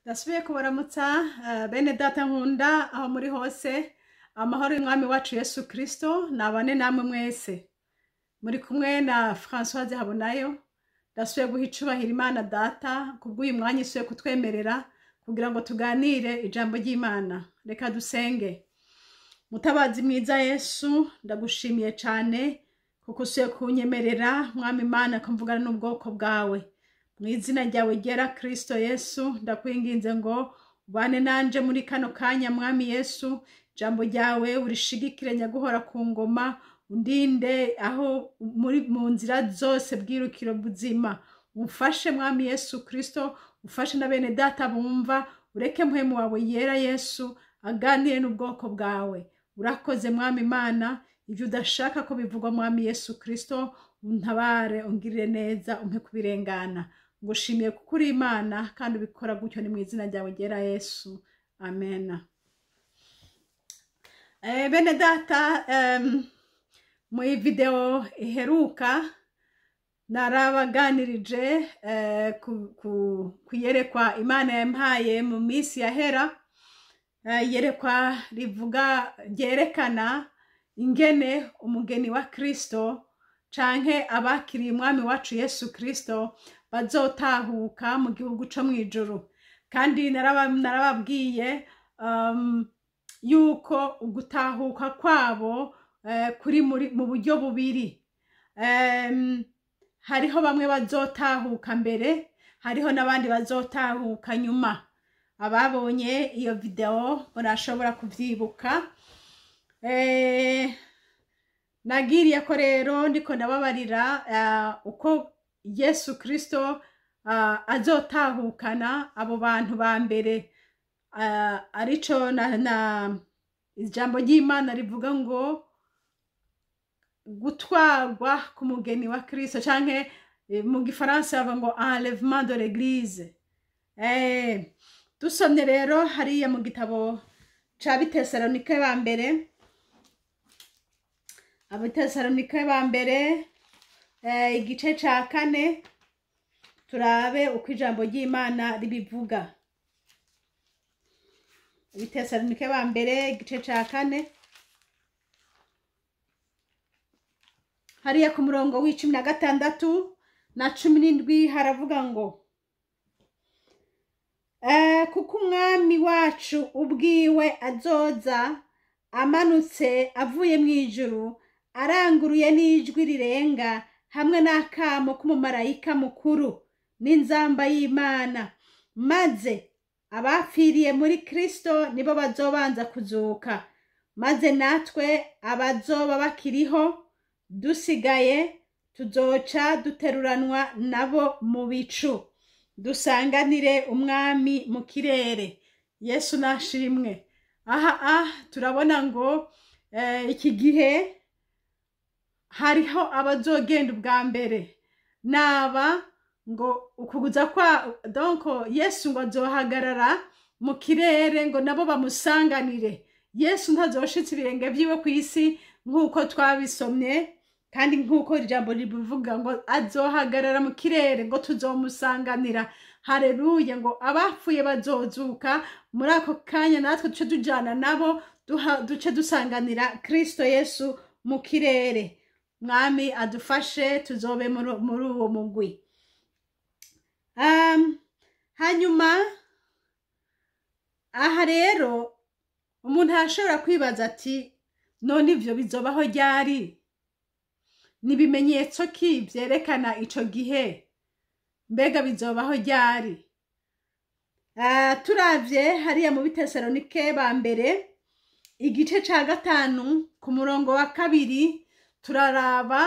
Ndasubiye kubaramutsa bene data nkunda aho muri hose. Amahoro y'Umwami wacu Yesu Kristo nabane namwe mwese. Muri kumwe na Françoise Habonayo. Ndasubiye guha icubahiro Imana Data kubw'uyu mwanya isubiye kutwemerera kugira ngo tuganire ijambo ry'Imana. Reka dusenge. Mutabazi mwiza Yesu, ndagushimiye cane kuko usubiye kunyemerera, Mwami Imana, ko mvugana n'ubwoko bwawe. Mu izina ryawe ryera Kristo Yesu, ndakwinginze ngo ubane nanje muri kano kanya. Mwami Yesu, ijambo ryawe urishigikire nyaguhora ku ngoma, undinde aho muri mu nzira zose bwirukiro buzima. Umfashe, Mwami Yesu Kristo, ufashe na bene data bumva, ureke mpwemu wawe yera Yesu aganire n'ubwoko bwawe. Urakoze, Mwami Imana. Ibyo udashaka ko bivugwa, Mwami Yesu Kristo, untabare, ungirire neza, umpe kubirengana. Ngushimiye kuko uri Imana kandi ubikora gutyo. Ni mu izina ryawe ryera Yesu, amen. Bene data, muri video iheruka narabaganirije ku iyerekwa Imana yampaye mu minsi yahera, iyerekwa rivuga, ryerekana ingene umugeni wa Kristo canke abakiriye Umwami wacu Yesu Kristo bazotahuka mu gihugu co mw'ijuru. Kandi narababwiye yuko ugutahuka kwabo kuri mu buryo bubiri. Hariho bamwe bazotahuka mbere, hariho n'abandi bazotahuka nyuma. Ababonye iyo video barashobora kuvyibuka. Nagiriye ko rero ndiko ndababarira uko Yesu Kristo azotahukana abo bantu ba mbere, arico na ijambo ry'Imana rivuga ngo gutwarwa ku mugeni wa Kristo, canke mu gifaransa bavuga ngo enlèvement de l'Église. Dusomye rero hariya mu gitabo ca Bitesalonike ba mbere, Abitesalonike ba mbere, igice ca 4, turabe uko ijambo ry'Imana ribivuga. Abitesalonike ba mbere, igice ca 4, hariya ku murongo w'16 na 17, haravuga ngo: "Kuko Umwami wacu ubwiwe azoza amanutse avuye mu ijuru, aranguruye n'ijwi rirenga, hamwe n'akamo k'umumarayika mukuru n'inzamba y'Imana, maze abapfiriye muri Kristo nibo bazobanza kuzuka. Maze natwe abazoba bakiriho dusigaye tuzoca duteruranwa nabo mu bicu, dusanganire Umwami mu kirere." Yesu nashimwe. Aha turabona ngo iki gihe hariho abazogenda ubwa mbere, naba ngo ukuguza kwa donc Yesu ngo azohagarara mu kirere ngo nabo bamusanganire. Yesu ntazoshitsa ibirenge vyiwe ku isi nk'uko twabisomye, kandi nk'uko ijambo ribivuga ngo azohagarara mu kirere ngo tuzomusanganira. Hareruye! Ngo abapfuye bazozuka muri ako kanya, natwe duce tujana nabo, duce dusanganira Kristo Yesu mu kirere. Mwami adufashe tuzobe muri uwo mugwi. Hanyuma aha rero umuntu arashobora kwibaza ati: "None ivyo bizobaho ryari? Ni ibimenyetso ki vyerekana ico gihe? Mbega bizobaho ryari?" Turavye hariya mu Bitesalonike ba mbere, igice ca 5, ku murongo wa 2, turaraba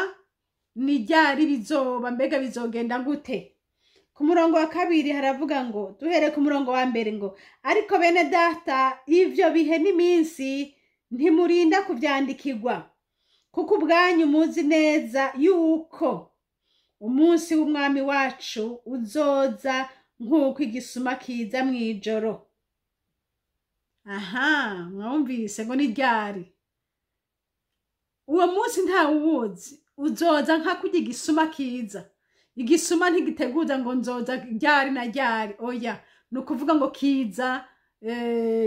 ni ryari bizoba, mbega bizogenda gute. Ku murongo wa 2 haravuga ngo, duhere ku murongo wa 1, ngo: "Ariko bene data, ivyo bihe n'iminsi ntimurinda kuvyandikirwa, kuko ubwanyu muzi neza yuko umunsi w'Umwami wacu uzoza nk'uko igisuma kiza mw'ijoro." Aha mwumvise ngo ni ryari uwo munsi? Ntawuwuzi. Uzoza nka kurya igisuma kiza. Igisuma ntigiteguza ngo nzoza ryari na ryari, oya. Ni ukuvuga ngo kiza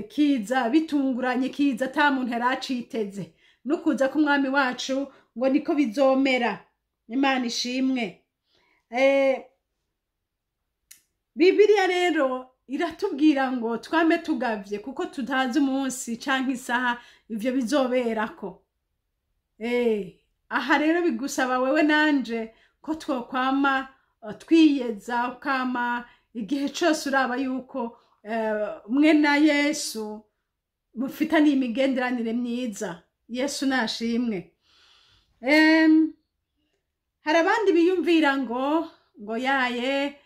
kiza bitunguranye, kiza ata muntu yari aciteze. No kuza k'umwami wacu ngo niko bizomera. Imana ishimwe. Bibiliya rero iratubwira ngo twame tugavye, kuko tutazi umunsi canke isaha ivyo bizoberako. Aha rero bigusaba wewe nanje ko twokwama twiyeza, ukama igihe cose uraba yuko mwe na Yesu mufitaniye imigenderanire myiza. Yesu nashimwe. Hari abandi biyumvira ngo yaye,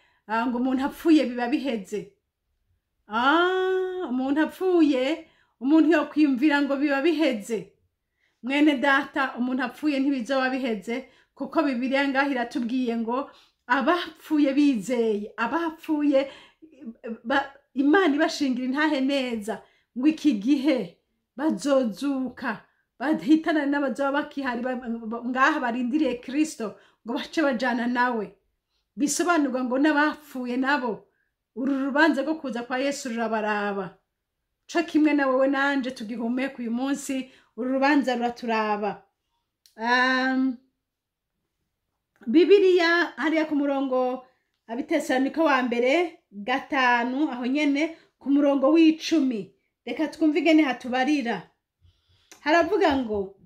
ngo umuntu apfuye biba biheze. Umuntu apfuye, umuntu yokwiyumvira ngo biba biheze. Mwene data, umuntu apfuye ntibizoba biheze, kuko Bibiliya ngaho iratubwiye ngo abapfuye bizeye, abapfuye Imana ibashingira intahe neza, ngo iki gihe bazozuka bahitana n'abazoba bakihari ngaha barindiriye Kristo, ngo bace bajana nawe. Bisobanurwa ngo n'abapfuye nabo uru rubanza rwo kuza kwa Yesu rurabaraba, co kimwe na wewe nanje tugihumeka uyu munsi, uru rubanza ruraturaba. Bibiliya hariya ku murongo Abitesalonika wa mbere 5, aho nyene ku murongo w'10, reka twumve ingene hatubarira. Haravuga ngo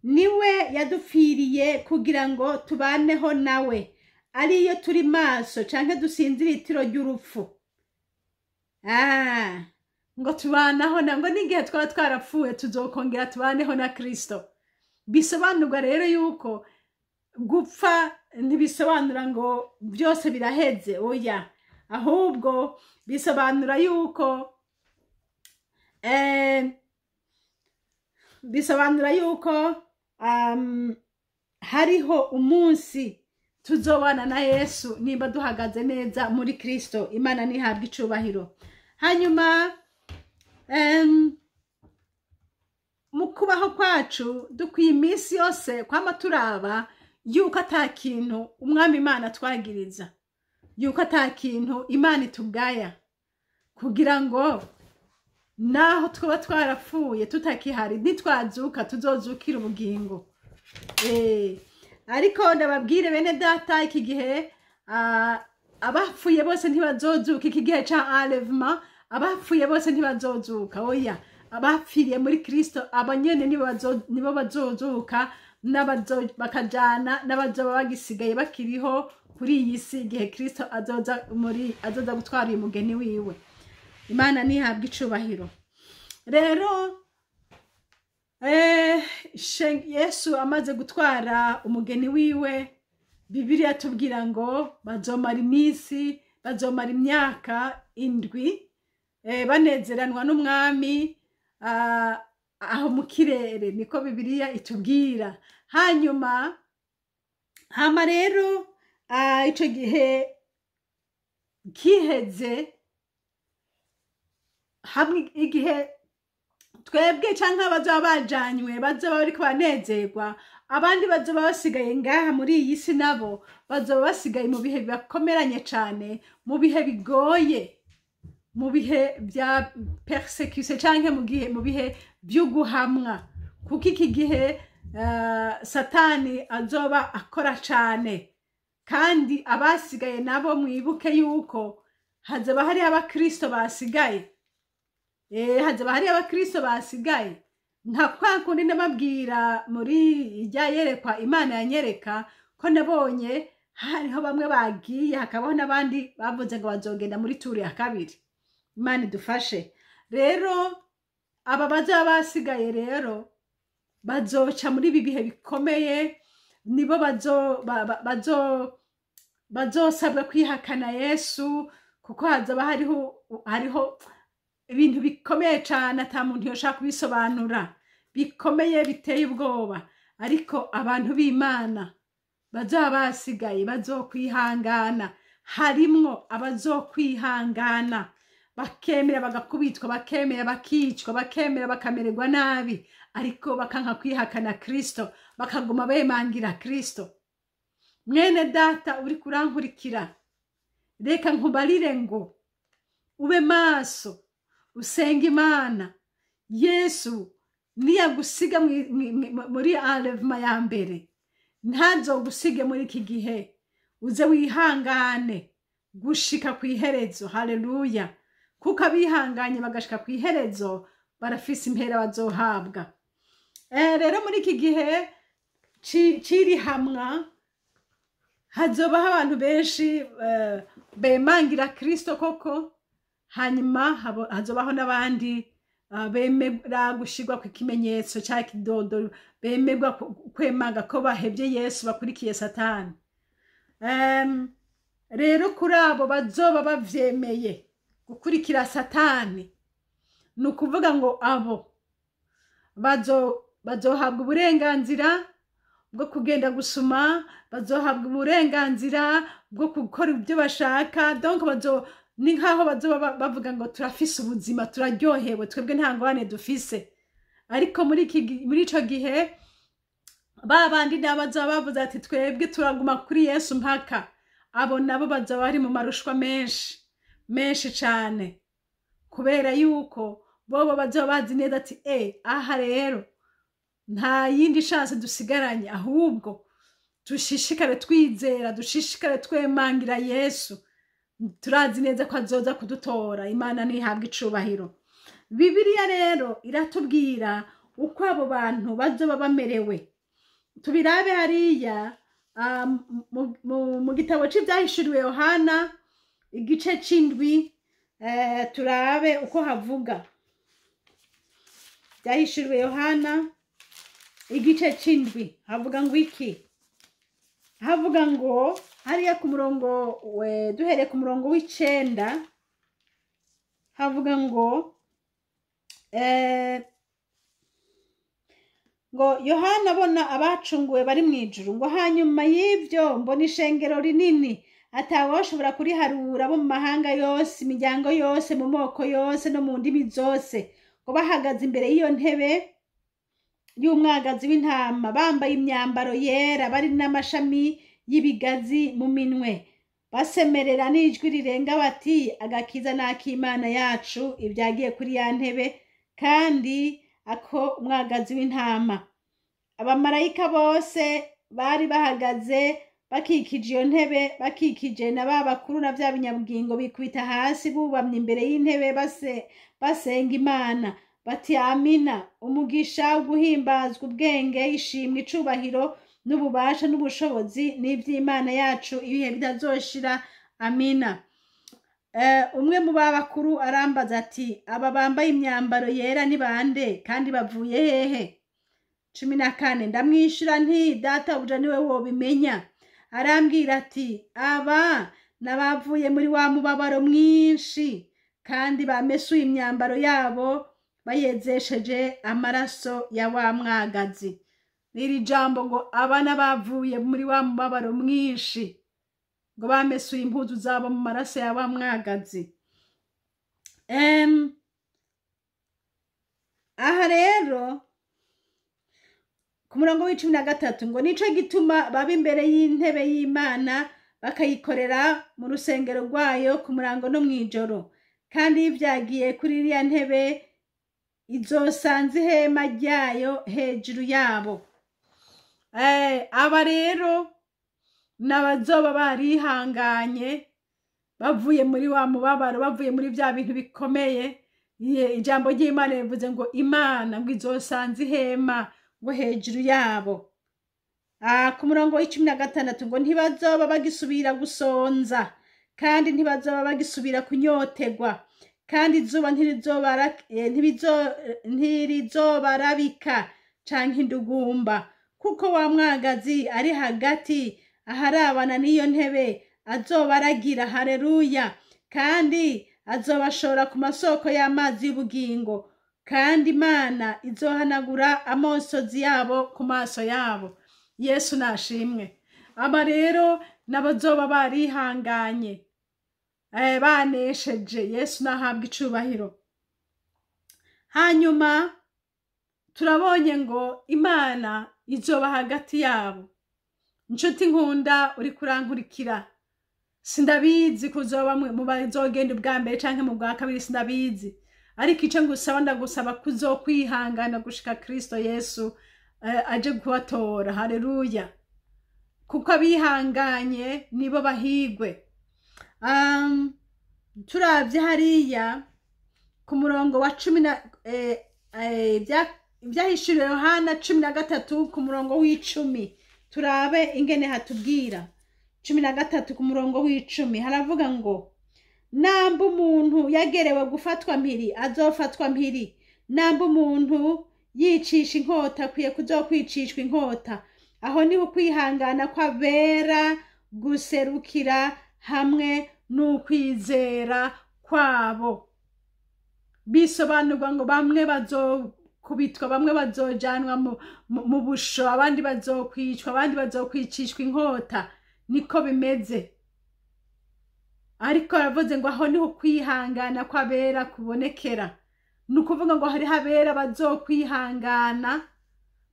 niwe yadupfiriye kugira ngo tubaneho nawe, ariyo turi maso canke dusinzira itiro ry'urupfu. Ngo tubanaho na ngo n'igihe twaba twarapfuye tuzokongera tubaneho na Kristo. Bisobanurwa rero yuko gupfa ntibisobanura ngo byose biraheze, oya, ahubwo bisobanura yuko hariho umunsi tuzobana na Yesu nimba duhagaze neza muri Kristo. Imana nihabwe icubahiro. Hanyuma mu kubaho kwacu dukwiye iminsi yose kwama turaba yuko ata kintu umwami Imana twagiriza, yuko ata kintu Imana itugaya, kugira ngo naho twaba twarapfuye tutakihari, nitwazuka tuzozukira ubugingo. Ariko ndababwire bene data, iki gihe abapfuye bose ntibazozuka. Iki gihe ca enlèvement abapfuye bose ntibazozuka, oya. Abapfiriye muri Kristo abanyene nibo bazozuka, bakajana n'abazoba bagisigaye bakiriho kuri iyi si igihe Kristo azoza gutwara uyu mugeni wiwe. Imana nihabwe icubahiro. Rero Yesu amaze gutwara umugeni wiwe, Bibiliya tubwira ngo bazomara iminsi, bazomara imyaka 7 banezeranwa n'umwami aho mu kirere, niko Bibiliya itubwira. Hanyuma hama rero ico gihe kiheze, hamwe igihe twebwe canke abazoba bajanywe bazoba bariko banezerwa, abandi bazoba basigaye ngaha muri iyi si nabo bazoba basigaye mu bihe bibakomeranye cane, mu bihe bigoye, mu bihe bya persecution canke mu bihe vy'uguhamwa, kuko iki gihe Satani azoba akora cane. Kandi abasigaye nabo mwibuke yuko hazoba hari abakristo basigaye. Hazoba hari abakristo basigaye, nka kwa kundi nababwira muri irya yerekwa Imana yanyereka ko nabonye hariho bamwe bagiye, hakabaho n'abandi bavuze ngo bazogenda muri turi ya kabiri. Imana idufashe. Rero aba bazaba basigaye rero bazoca muri ibi bihe bikomeye, nibo bazosabwa kwihakana Yesu, kuko hazaba hariho ibintu bikomeye cane ata muntu yoshaka kubisobanura, bikomeye biteye ubwoba. Ariko abantu b'Imana bazoba basigaye bazokwihangana, harimwo abazokwihangana bakemera bagakubitwa, bakemera bakicwa, bakemera bakamererwa nabi, ariko bakanka kwihakana Kristo, bakaguma bemangira Kristo. Mwene data uri kurankurikira, Reka nkubarire ngo ube maso, usenge Imana. Yesu niyagusiga muri enlèvement ya mbere, ntazogusige muri iki gihe. Uze wihangane gushika ku iherezo. Haleluya! Kuko abihanganye bagashika ku iherezo barafise impera bazohabwa. Rero muri iki gihe c'irihamwa hazobaho abantu benshi bemangira Kristo koko, hanyuma hazobaho n'abandi bemera gushirwa ku kimenyetso cya kidodo, bemerwa kwemanga ko bahevye Yesu, bakurikiye Satani. Rero kuri abo bazoba bavyemeye gukurikira Satani, ni ukuvuga ngo abo bazohabwa uburenganzira bwo kugenda gusuma, bazohabwa uburenganzira bwo gukora ibyo bashaka. Donc bazo ni nkaho bazoba bavuga ngo turafise ubuzima, turaryohewe, twebwe nta ngorane dufise. Ariko muri ico gihe, ba bandi nabo bazoba bavuze ati twebwe turaguma kuri Yesu mpaka, abo nabo bazoba bari mu marushwa menshi menshi cane, kubera yuko bobo bazoba bazi neza ati aha rero nta yindi chance dusigaranye, ahubwo dushishikare twizera, dushishikare twemangira Yesu, turazi neza ko azoza kudutora. Imana ntihabwa icubahiro. Bibiliya rero iratubwira uko abo bantu bazoba bamerewe. Tubirabe hariya mu gitabo c'Ivyahishuriwe Yohana, igice c'indwi, turabe uko havuga. Byahishuriwe Yohana igice c'indwi havuga ngo iki? Havuga ngo hariya ku murongo we, duhereye ku murongo w'icenda, havuga ngo Yohana abona abacunguwe bari mu ijuru, ngo hanyuma y'ibyo mbona ishengero rinini atawashobora kuriharura, bo mu mahanga yose, imiryango yose, mu moko yose no mu ndimi zose, ngo bahagaze imbere y'iyo ntebe y'umwagazi w'intama, bambaye imyambaro yera, bari n'amashami y'ibigazi mu minwe, basemerera n'ijwi rirenga bati: "Agakiza n'ak'Imana yacu ibyagiye kuri ya ntebe, kandi ako umwagazi w'intama." Abamarayika bose bari bahagaze bakikije iyo ntebe, bakikije na ba bakuru na bya binyabugingo, bikubita hasi bubamye imbere y'intebe, basenga Imana bati: "Amina, umugisha, uguhimbazwa, ubwenge, ishimwe, icubahiro n'ububasha n'ubushobozi n'iby'Imana yacu ibihe bitazoshira. Amina." Umwe mu babakuru arambaza ati: "Aba bambaye imyambaro yera ni bande, kandi bavuye hehe?" 14. Ndamwishyura nti: "Databuja, niwe wobimenya." Arambwira ati: "Aba n'abavuye muri wa mubabaro mwinshi, kandi bamesuye imyambaro yabo bayezesheje amaraso ya wa mwagazi." N'iri jambo ngo aba n'abavuye muri wa mubabaro mwinshi, ngo bamesuye impuzu zabo mu maraso ya wa mwagazi. Aha rero ku murongo wa 13 ngo nico gituma baba imbere y'intebe y'Imana, bakayikorera mu rusengero rwayo ku murango no mw'ijoro, kandi vyagiye kuri iriya ntebe izosanze ihema ryayo hejuru yabo. Aba rero n'abazoba barihanganye, bavuye muri wa mubabaro, bavuye muri bya bintu bikomeye. Ijambo ry'Imana rivuze ngo Imana ngo izosanze ihema ngo hejuru yabo. Ku murongo wa 16 ngo ntibazoba bagisubira gusonza, kandi ntibazoba bagisubira kunyotegwa, kandi izuba ntirizobarabika canke indugumba, kuko wa mwagazi ari hagati aharabana n'iyo ntebe azobaragira. Haleluya! Kandi azobashora ku masoko y'amazi y'ubugingo, kandi Imana izohanagura amosozi yabo ku maso yabo. Yesu nashimwe. Aba rero n'abazoba barihanganye, banesheje. Yesu nahabwa icubahiro. Hanyuma turabonye ngo Imana izoba hagati yabo. Inshuti nkunda uri kurankurikira, Sindabizi kuzoba mu bazogenda ubwa mbere canke mu bwa kabiri, sindabizi. Ariko ico ngusaba, ndagusaba kuzokwihangana gushika Kristo Yesu aje kubatora. Haleluya! Kuko abihanganye nibo bahigwe. Turavye hariya ku murongo wa cumi na Ivyahishuriwe Yohana 13 ku murongo w'10, turabe ingene hatubwira. 13 ku murongo w'10 haravuga ngo: "Namba umuntu yagerewe gufatwa mpiri, azofatwa mpiri. Namba umuntu yicisha inkota, akwiye kuzokwicishwa inkota. Aho niho kwihangana kw'abera guserukira hamwe n'ukwizera kwabo." Bisobanurwa ngo bamwe bazokubitwa, bamwe bazojanwa mu busho, abandi bazokwicwa, abandi bazokwicishwa inkota. Niko bimeze. Ariko aravuze ngo aho niho kwihangana kw'abera kubonekera. Ni ukuvuga ngo hariho abera bazokwihangana,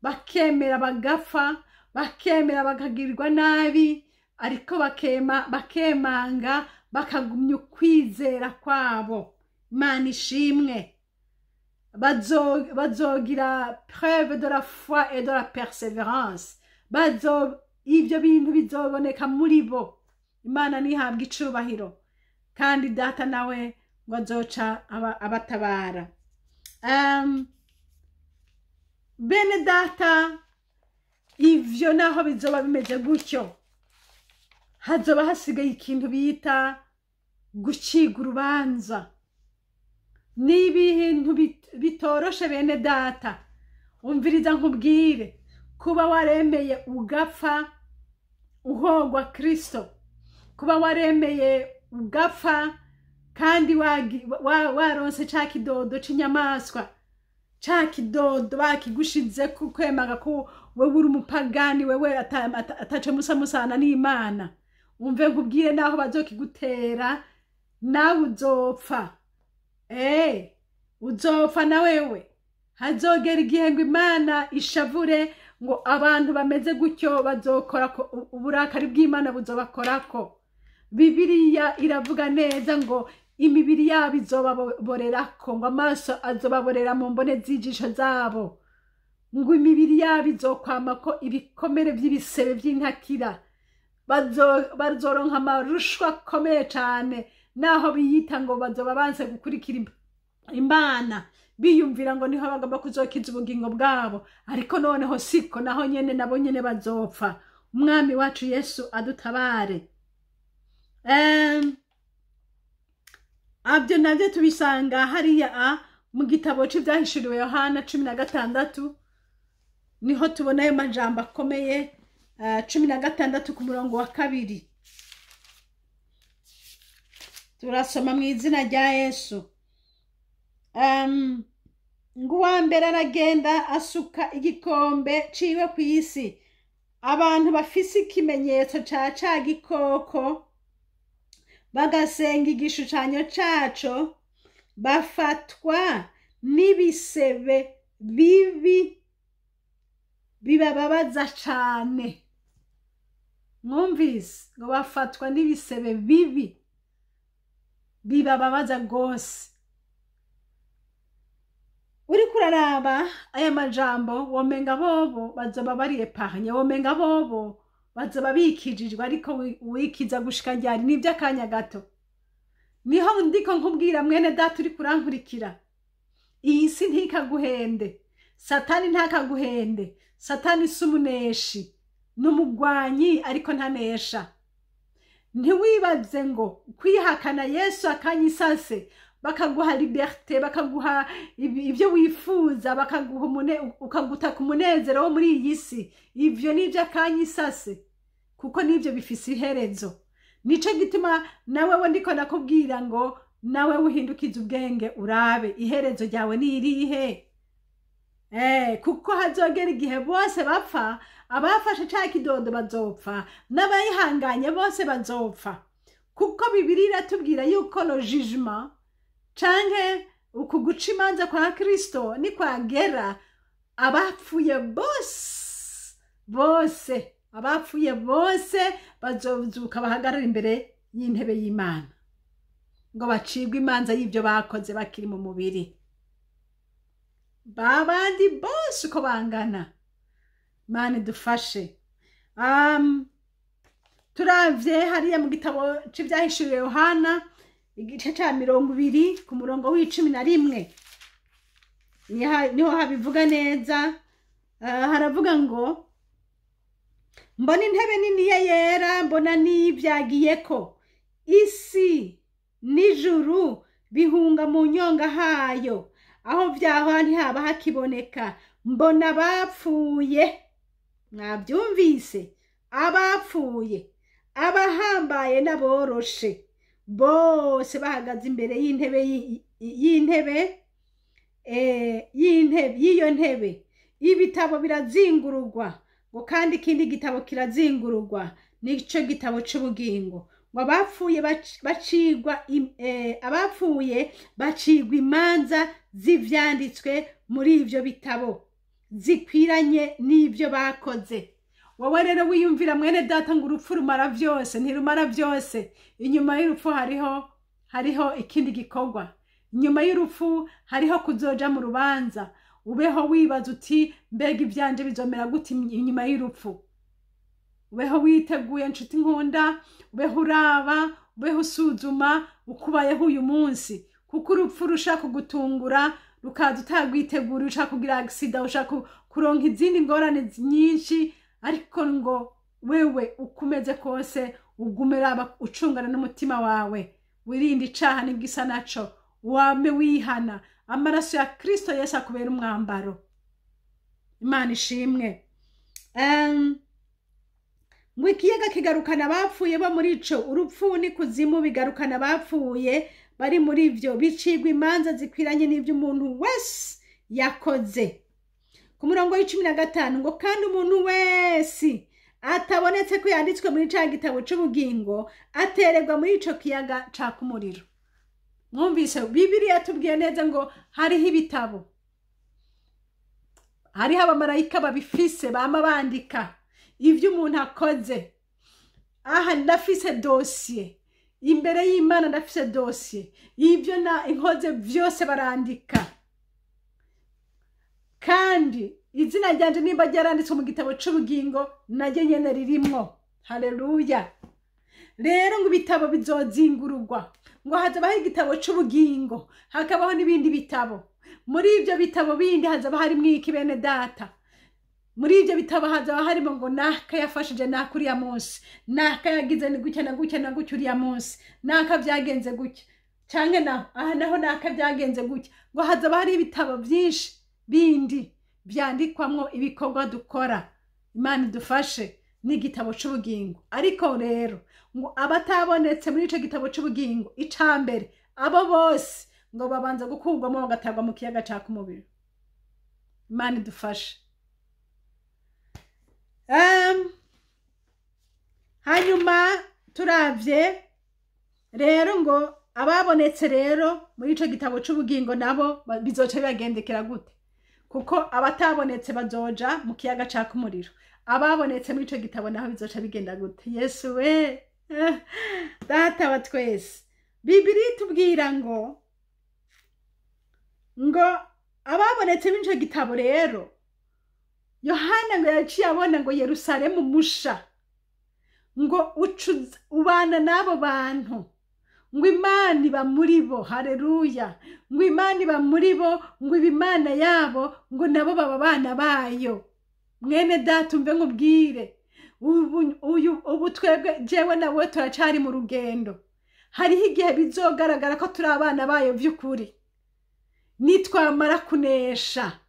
bakemera bagapfa, bakemera bakagirirwa nabi, ariko bakema, bakemanga, bakagumya ukwizera kwabo. Imana ishimwe. Bazogira preuve de la foi et de la persévérance. Bazo ivyo bintu bizoboneka muri bo. Imana nihabwa icubahiro. Kandi Data nawe ngo azoca abatabara. Bene Data, ivyo naho bizoba bimeze gutyo, hazoba hasigaye ikintu bita guciga urubanza. Ni ibintu bitoroshe. Bene Data, umviriza nkubwire: kuba waremeye ugapfa uhogwa Kristo, kuba waremeye ugapfa kandi waronse ca kidodo c'inyamaswa, ca kidodo bakigushize kwemaga ko wewe uri umupagani, wewe ataco musa musana n'Imana, umve nkubwire, naho bazokigutera, nawe uzopfa. Uzopfa na wewe. Hazogera igihe ngo Imana ishavure, ngo abantu bameze gutyo bazokora ko uburakari bw'Imana buzobakorako. Bibiliya iravuga neza ngo imibiri yabo izobaborerako, ngo amaso azobaborera mu mbone z'ijisho zabo, ngo imibiri yabo izokwamako ibikomere vy'ibisebe vy'intakira. Bazoronka amarushwa akomeye cane, naho biyita ngo bazoba banse gukurikira Imana, biyumvira ngo niho bagomba kuzokiza ubugingo bwabo. Ariko noneho siko, naho nyene nabo nyene bazopfa. Umwami wacu Yesu adutabare. Abyo navyo tubisanga hariya mu gitabo c'Ivyahishuriwe Yohana 16, niho tubona ayo majambo akomeye. 16 ku murongo wa 2, turasoma mu izina rya Yesu. Ngo uwa mbere aragenda asuka igikombe ciwe ku isi. Abantu bafise ikimenyetso ca gikoko, bagasenga igishushanyo caco, bafatwa n'ibisebe bibi bibababaza cane. Mwumvise ngo bafatwa n'ibisebe bibi bibababaza rwose. Uriko uraraba aya majambo, womenga bobo bazoba bari épargnés, womenga bobo bazoba bikijijwe. Ariko wikiza gushika ryari? Ni iby'akanya gato. Niho ndiko nkubwira, mwene Data uri kurankurikira, iyi si ntikaguhende, Satani ntakaguhende. Satani si umuneshi, ni umugwanyi ariko ntanesha. Ntiwibaze ngo kwihakana Yesu akanya isase, bakaguha liberté, bakaguha ibyo wifuza, bakaguha ukagutaka umunezero wo muri iyi si, ivyo ni iby'akanya isase, kuko nibyo bifise iherezo. Nico gituma nawe we ndiko nakubwira ngo nawe uhindukize ubwenge, urabe iherezo ryawe ni irihe. Kuko hazogera igihe bose bapfa. Abafashe ca kidodo bazopfa, n'abayihanganye bose bazopfa, kuko Bibiliya iratubwira yuko le jugement canke uku guca imanza kwa Kristo nikwagera, abapfuye bose bose, abapfuye bose bazozuka bahagarara imbere. y'intebe y'Imana, ngo bacibwe imanza y'ibyo bakoze bakiri mu mubiri. Babandi bose uko bangana, Imana idufashe. Turavye hariya mu gitabo c'Ivyahishuriwe Yohana, igice ca 20 ku murongo w'11, niho habivuga neza. Haravuga ngo: mbona intebe niniya yera, mbona n'ivyagiyeko, isi n'ijuru bihunga mu nyonga hayo, aho vyahora ntihaba hakiboneka. Mbona abapfuye, mwavyumvise, abapfuye, abahambaye n'aboroshe, bose bahagaze imbere y'intebe y'intebe y'iyo ntebe. Ibitabo birazingururwa, ngo kandi ikindi gitabo kirazingururwa, nico gitabo c'ubugingo. Ngo abapfuye bacigwa imanza z'ivyanditswe muri ivyo bitabo zikwiranye n'ivyo bakoze. Wowe rero wiyumvira, mwene data, ngo urupfu rumara vyose, ntirumara vyose. Inyuma y'urupfu hariho ikindi gikorwa. Inyuma y'urupfu hariho kuzoja mu rubanza. Ubeho wibaza uti: mbega ivyanje bizomera gute inyuma y'urupfu? Ubeho witeguye, nshuti nkunda, ubeho uraba, ubeho usuzuma uko ubayeho uyu munsi, kuko urupfu rushaka kugutungura rukaza utagwitegura. Ushaka kugira accident, ushaka kuronka izindi ngorane nyinshi, ariko ngo wewe uko umeze kose ugume uraba, ucungana n'umutima wawe, wirinde icaha n'igisa naco, wame wihana, amaraso ya Kristo Yesu akubera umwambaro. Imana ishimwe. Ngo ikiyaga kigarukana abapfuye bo muri ico, urupfu n'ikuzimu bigarukana abapfuye bari muri ivyo, bicigwa imanza zikwiranye n'ivyo umuntu wese yakoze. Ku murongo w'15 ngo: kandi umuntu wese atabonetse ko yanditswe muri ca gitabo c'ubugingo atererwa muri ico kiyaga caka umuriro. Mwumvise, Bibiliya tubwiye neza ngo hariho ibitabo, hariho abamarayika babifise, bama bandika ivyo umuntu akoze. Aha ndafise dosiye imbere y'Imana, ndafise dosiye, ibyo na inkoze vyose barandika, kandi izina ryanje nimba ryaranditswe mu gitabo c'ubugingo, naryo nyene ririmwo. Haleluya! Rero ngo ibitabo bizozingururwa, ngo hazabaho igitabo c'ubugingo, hakabaho n'ibindi bitabo. Muri ivyo bitabo bindi hazaba harimwo iki, bene data? Muri ivyo bitabo hazaba harimo ngo naka yafashije naka uriya munsi, naka yagize ni gutya na gutya na gutya uriya munsi, naka vyagenze gutya, canke naho aha naho naka vyagenze gutya. Ngo hazaba hari ibitabo vyinshi bindi vyandikwamwo ibikorwa dukora. Imana idufashe n'igitabo c'ubugingo. Ariko rero ngo abatabonetse muri ico gitabo c'ubugingo, icambere, abo bose ngo babanza gukurwamo bagatabwa mu kiyaga caka umubiri. Imana idufashe. Hanyuma turavye rero ngo ababonetse rero muri ico gitabo c'ubugingo nabo bizoca bibagendekera gute? Kuko abatabonetse bazoja mu kiyaga caka umuriro, ababonetse muri ico gitabo naho bizoca bigenda gute? Yesu we, Data wa twese! Bibiri tubwira ngo ababonetse muri ico gitabo rero, Yohana ngo yaciye abona ngo Yerusalemu musha, ngo ubana n'abo bantu, ngo Imana iba muri bo. Haleluya! Ngo Imana iba muri bo, ngo iba Imana yabo, ngo nabo baba abana bayo. Mwene data, umve nkubwire, ubu twebwe, jewe nawe, turacari mu rugendo. Hariho igihe bizogaragara ko turi abana bayo vy'ukuri, nitwamara kunesha.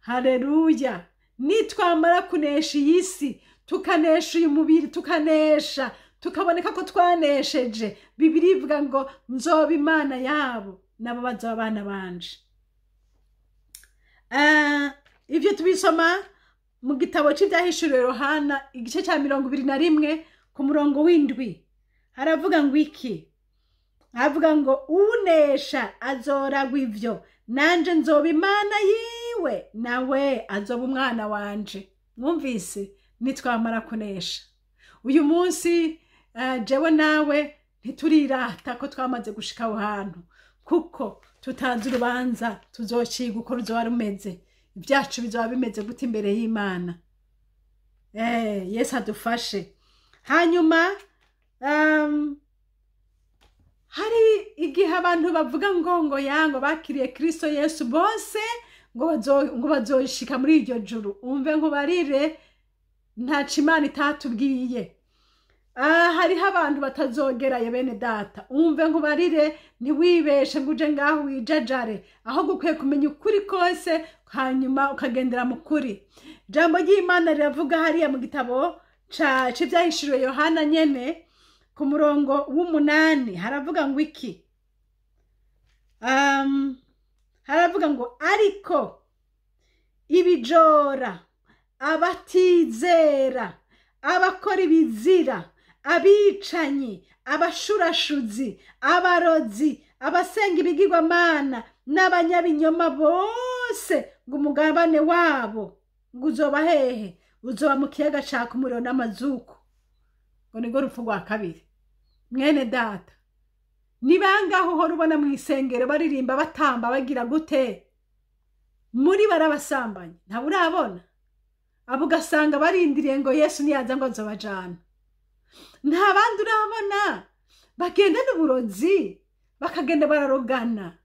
Haleluya! Nitwamara kunesha iyi si, tukanesha uyu mubiri, tukanesha, tukaboneka ko twanesheje, Bibiri ivuga ngo: nzoba Imana yabo, nabo bazoba abana banje. Ivyo tubisoma mu gitabo c'Ivyahishuriwe Yohana, igice ca 21 ku murongo w'7. Haravuga ngo iki? Havuga ngo: unesha azoragwa ivyo, nanje nzoba Imana yiwe, nawe azoba umwana wanje. Mwumvise, nitwamara kunesha. Uyu munsi Jewe nawe ntiturirata ko twamaze gushika aho hantu, kuko tutazi urubanza tuzociga uko ruzoba rumeze, ibyacu bizoba bimeze gute imbere y'Imana. Yesu adufashe. Hanyuma hari igihe abantu bavuga ngo yango bakiriye Kristo Yesu bose ngo bazoshika muri iryo juru. Umve nkubarire, ntaco Imana itatubwiye. Hariho abantu batazogerayo bene data. Umve nkubarire, ntiwibeshe ngo uje ngaho wijajare, ahubwo ukwiye kumenya ukuri kose, hanyuma ukagendera mu kuri. Ijambo ry'Imana riravuga hariya mu gitabo c'ivyahishuriwe Yohana nyene ku murongo w'8, haravuga ngo iki? Haravuga ngo ariko ibijora, abatizera, abakora ibizira, abicanyi, abashurashuzi, abarozi, abasenga ibigirwamana n'abanyabinyoma bose, ngo umugabane wabo ngo uzoba hehe? Uzoba mu kiyaga caka umuriro n'amazuku. Ngo nirwo rupfu rwa kabiri. Mwene data, ni bangahe uhora ubona mu isengero baririmba batamba bagira gute? Muri barabasambanye, ntawe urabona. Abo ugasanga barindiriye ngo Yesu niyaza ngo azobajana. Nta bandi urabona bagendana uburozi, bakagenda bararogana,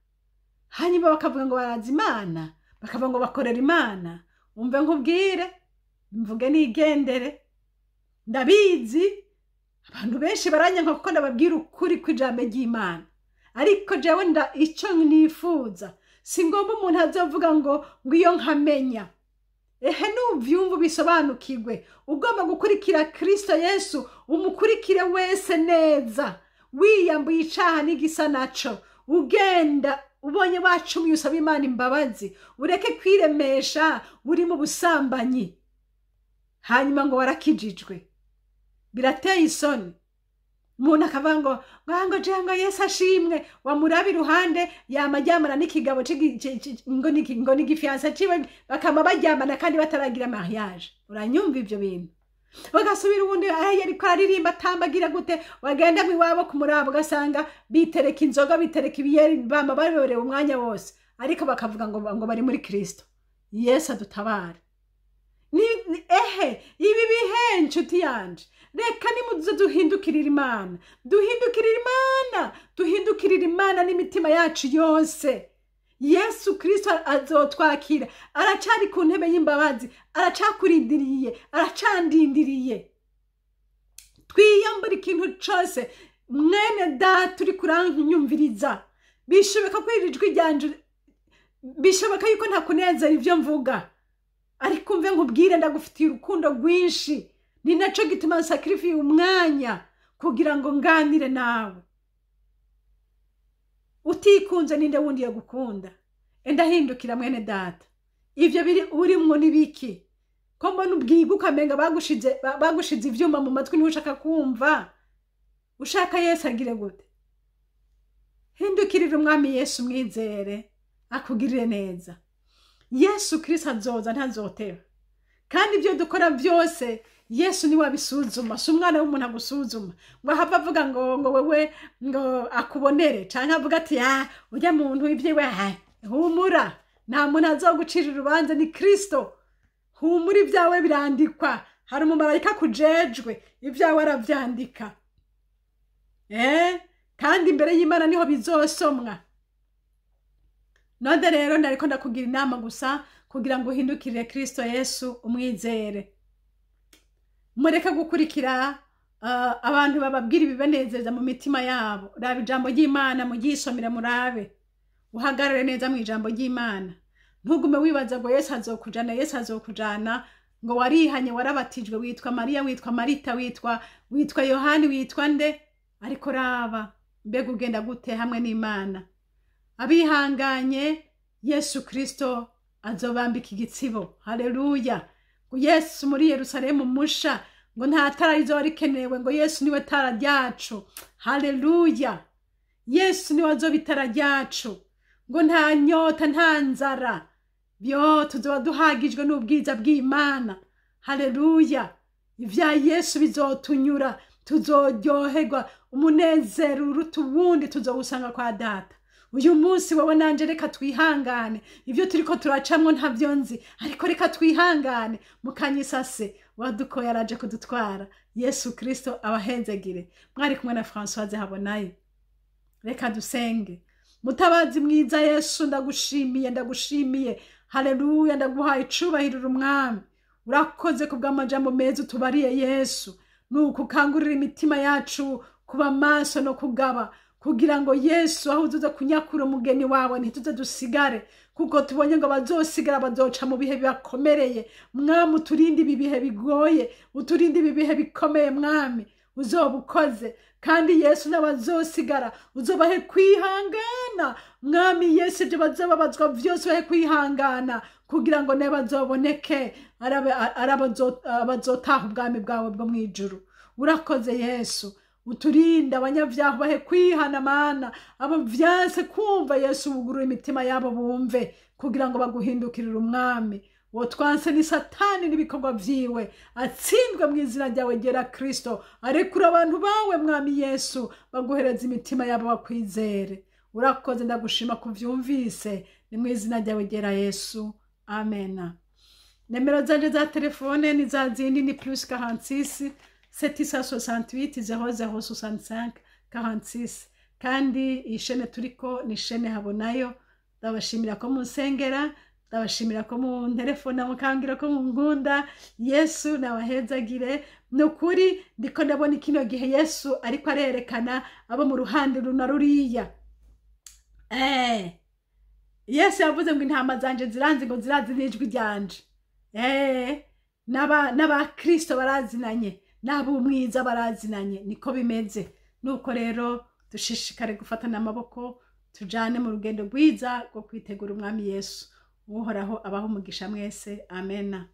hanyuma bakavuga ngo barazi Imana, bakavuga ngo bakorera Imana. Umve nkubwire, mvuge nigendere, ndabizi abantu benshi baranyanka kuko ndababwira ukuri kw'ijambo ry'Imana, ariko jewe ico nifuza, si ngomba umuntu azovuga ngo iyo nkamenya. Ehe, nuvyumva ubisobanukirwe. Ugomba gukurikira Kristo Yesu, umukurikire wese neza, wiyambuye icaha n'igisa naco, ugenda ubonye wacumuye usaba Imana imbabazi, ureke kwiremesha uri mu busambanyi, hanyuma ngo warakijijwe. Birateye isoni. Umuntu akavuga ngo jewe ngo Yesu ashimwe, wamuraba iruhande yama aryamana n'ikigabo ngo ni igifiyansa ciwe, bakama baryamana kandi bataragira mariage. Uranyumva ivyo bintu? Bagasubira ubundi ariko aririmba atambagira gute, wagenda iwabo kumuraba ugasanga bitereka inzoga, bitereka ibiyeri, bama baberewe umwanya wose, ariko bakavuga ngo bari muri Kristo. Yesu adutabare. Ehe, ibi bihe nshuti yanje, reka nimuze duhindukirira Imana, duhindukirira Imana, duhindukirira Imana n'imitima yacu yose. Yesu Kristo azotwakira, aracari ku ntebe y'imbabazi, aracakurindiriye, aracandindiriye. Twiyambura ikintu cose. Mwene data uri kuranyumviriza, bishoboka ko iri jwi ryanje, bishoboka yuko ntakunezera ivyo mvuga, ariko umve nkubwire, ndagufitiye urukundo rwinshi. Ni naco gituma nsakirifiye umwanya kugira ngo nganire nawe. Utikunze ninde wundi yagukunda? Enda hindukira mwene data. Ivyo biri urimwo nibiki? Ko mbona ubwiga ukamenga bagushize ivyuma mu matwi ntushaka kumva. Ushaka Yesu agire gute? Hindukirira umwami Yesu, mwizere akugirire neza. Yesu Kristo azoza, ntazoteba. Kandi ibyo dukora byose Yesu niwe abisuzuma, si umwana w'umuntu agusuzuma ngo ahave avuga ngo wewe ngo akubonere, canke avuga ati urya muntu ivyiwe. Humura, nta muntu azogucira urubanza, ni Kristo. Humura, ibyawe birandikwa, hari umumarayika akujejwe, ibyawe aravyandika. Kandi imbere y'Imana niho bizosomwa. None rero nariko ndakugira inama gusa kugira ngo uhindukirire Kristo Yesu, umwizere. Mureke gukurikira abantu bababwira ibibanezeza mu mitima yabo. Raba ijambo ry'Imana, muryisomere, murabe, uhagarare neza mu ijambo ry'Imana. Ntugume wibaza ngo Yesu azokujana, Yesu azokujana, ngo warihanye, warabatijwe, witwa Mariya, witwa Marita, witwa Yohani, witwa nde, ariko raba mbega ugenda gute hamwe n'Imana. Abihanganye Yesu Kristo azobambika igitsibo. Haleluya. Ngo Yesu muri Yerusalemu musha, ngo nta tara rizoba rikenewe, ngo Yesu niwe tara ryacu. Haleluya. Yesu niwe azoba itara ryacu, ngo nta nyota, nta nzara, byo tuzoba duhagijwe n'ubwiza bw'Imana. Haleluya. Ivya Yesu bizotunyura, Tuzoryoherwa umunezero uruta uwundi tuzowusanga kwa Data. Uyu munsi wowe nanje reka twihangane, ibyo turiko turacamwo ntavyo nzi, ariko reka twihangane. Mukanyisase wadukoye araje kudutwara. Yesu Kristo abahenzegire. Mwari kumwe na Françoise Habonayo. Reka dusenge. Mutabazi mwiza Yesu, ndagushimiye, ndagushimiye. Haleluya, ndaguhaye icubahiro Umwami. Urakoze kubw'amajambo meza utubariye Yesu. Nuko ukangurira imitima yacu kuba maso no kugaba, kugira ngo Yesu aho uzuza kunyakura umugeni wawe ntituze dusigare, kuko tubonye ngo bazosigara bazoca mu bihe bibakomereye. Mwami, uturinde ibi bihe bigoye, uturinde ibi bihe bikomeye. Mwami, uzoba ukoze. Kandi Yesu, n'abazosigara uzobahe kwihangana. Mwami Yesu, ibyo bazobabazwa vyose bahe kwihangana, kugira ngo nawe bazoboneke ari abazotaha ubwami bwawe bwo mw'ijuru. Urakoze Yesu. Uturinde abanyabyaha, bahe kwihana Mana. Abo vyanse kumva, Yesu, wugurure imitima yabo bumve, kugira ngo baguhindukirire Umwami. Uwo twanse ni Satani n'ibikorwa vyiwe, atsindwe mu izina ryawe ryera Kristo. Arekura abantu bawe, Mwami Yesu, baguhereza imitima yabo bakwizere. Urakoze, ndagushima kuvyumvise. Ni mu izina ryawe ryera Yesu, amena. Nimero zanje za telefone ni za zindi, ni +46 768 00 65 46. Kandi iyi chaîne turiko ni chaîne Habonayo. Ndabashimira ko munsengera, ndabashimira ko muntelefona mukambwira ko munkunda. Yesu nabahezagire. Ni ukuri ndiko ndabona kino gihe Yesu ariko arerekana abo mu ruhande runa ruriya. Yesu yavuze ngo intama zanje ziranzi, ngo zirazi n'ijwi ryanje. N'abakristo barazinanye, n'ab'umwiza barazinanye, niko bimeze. Nuko rero dushishikare gufatana amaboko, tujane mu rugendo rwiza rwo kwitegura Umwami Yesu. Uhoraho abaho umugisha mwese. Amena.